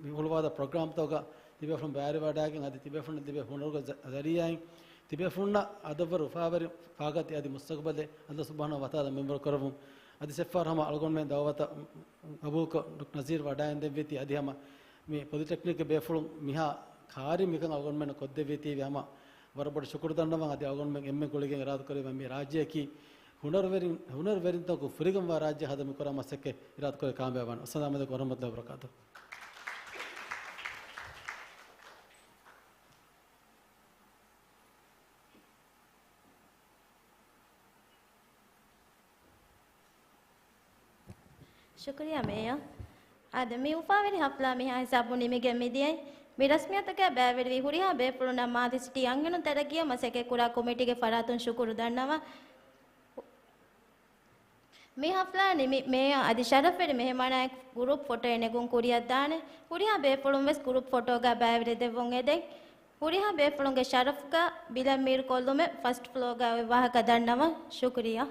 މި ހުޅުވާލާ ޕްރޮގްރާމްތަކުގަ ތިބޭފުޅުން ބާރިވަޑައިގެން އަދި ތިބޭފުޅުން ލިބޭ ހުނަރުގެ ޒަ-، ޒަރީއާއިން ތިބޭފުޅުންނަށް އަދަށްވުރެ އުފާވެރި ފާގަތި އަދި މުސްތަގުބަލެއް ﷲ ސުބްޙާނަހޫ ވަތަޢާލާ މިންވަރު ކުރައްވުން. އަދި އެއްފަހަރު ހަމަ އަޅުގަނޑުމެން ދަޢުވަތަށް ގަބޫލުކޮށް ޑޮކްޓަރ ނަޒީރް ވަޑައިންދެއްވީތީ އަދި ހަމަ މި ޕޮލިޓެކްނިކްގެ ބޭފުޅުން މިހާ ކާރި މިކަން އަޅުގަނޑުމެންނަށް ކޮށްދެއްވީތީވެ ހަމަ ވަރަށް ބޮޑު ޝުކުރު ދަންނަވަން. އަދި އަޅުގަނޑުމެން އެންމެން ގުޅިގެން އިރާދަކުރެއްވި މި ރާއްޖެއަކީ ހުނަރުވެރިން، ހުނަރުވެރިންތަކު ފުރިގަންވާ ރާއްޖެ ހަދަން މި ކުރާ މަސައްކަތް އިރާދަކުރެ ކާމިޔާބުވާން. އައްސަލާމު ޢަލައިކުމް ވަރަޙްމަތުﷲ ވަބަރަކާތުހު. ޝުކުރިއްޔާ މޭޔަރ. އާދެ، މި އުފާވެރި ހަފްލާ މިހާ ހިސާބުން ނިމިގެން މިދިޔައީ. މި ރަސްމިއްޔަތުގައި ބައިވެރިވި ހުރިހާ ބޭފުޅުންނަށް މާލެ ސިޓީ އަންހެނުން ތަރައްގީއަށް މަސައްކަތްކުރާ ކޮމިޓީގެ ފަރާތުން ޝުކުރު ދަންނަވަން. މި ހަފްލާ ނިމި މޭޔަރ އަދި ޝަރަފްވެރި މެހެމާނާއެކު ގްރޫޕް ފޮޓޯއެއް ނެގުން ކުރިއަށްދާނެ. ހުރިހާ ބޭފުޅުން ވެސް ގްރޫޕް ފޮޓޯގައި ބައިވެރިދެއްވުން އެދެން. ހުރިހާ ބޭފުޅުންގެ ޝަރަފްގަ ބިލަށް މީރުކޮށްލުމެއް ފަސްޓް ފްލޯގައި އޮތް ވާހަކަ ދަންނަވަން. ޝުކުރިއްޔާ.